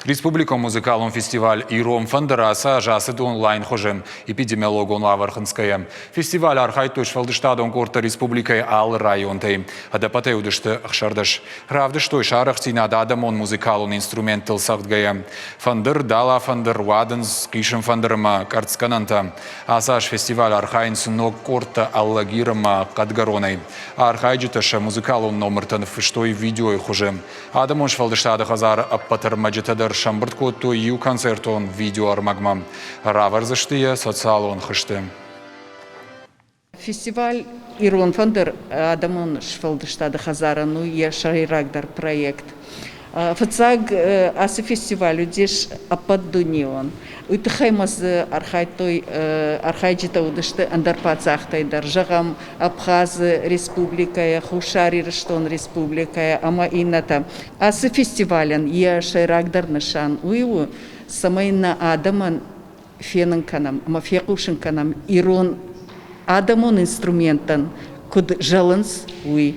Республикон музыкалон фестиваль «Ирон фӕндыр» ацы аз ацыд онлайн хуызы, эпидемиологон уавӕр хынцгӕйӕ. Фестивалы архайдтой сфӕлдыстадон къордтӕ республикӕйы алы районтӕй. Ӕдӕппӕтӕй уыдысты 16. Равдыстой сӕ арӕхстдзинад адӕмон музыкалон инструменттыл цӕгъдгӕйӕ. Фӕндыр, дала-фӕндыр, уадындз, хъисын фӕндыр ӕмӕ къӕрцгӕнӕнтӕ. Ацы аз фестивалы архайынц ног къордтӕ Алагир ӕмӕ Хъӕдгӕронӕй. Архайджытӕ сӕ музыкалон номыртӕ ныффыстой видеойы хуызы. Адӕмон сфӕлдыстады хӕдзары ӕппӕт ӕрмӕджытӕ дӕр сӕмбырд кодтой иу концертон видеоӕрмӕгмӕ. Равӕрдзысты йӕ социалон хызты. Фестиваль «Ирон фӕндыр» адӕмон сфӕлдыстады хӕдзарӕн у йӕ сӕйрагдӕр проект. Фыццаг ацы фестиваль уыдис ӕппӕтдунеон. Уый тыххӕй ма дзы архайдтой, архайджытӕ уыдысты ӕндӕр паддзӕхтӕй дӕр, зӕгъӕм, Абхазы республикӕйӕ, Хуссар Ирыстон республикӕйӕ ӕмӕ иннӕтӕ. Ацы фестивалӕн йӕ сӕйрагдӕр нысан уый у, цӕмӕй нӕ адӕмӕн фенын кӕнӕм ӕмӕ фехъусын кӕнӕм ирон адӕмон инструменттӕн куыд зӕлынц, уый.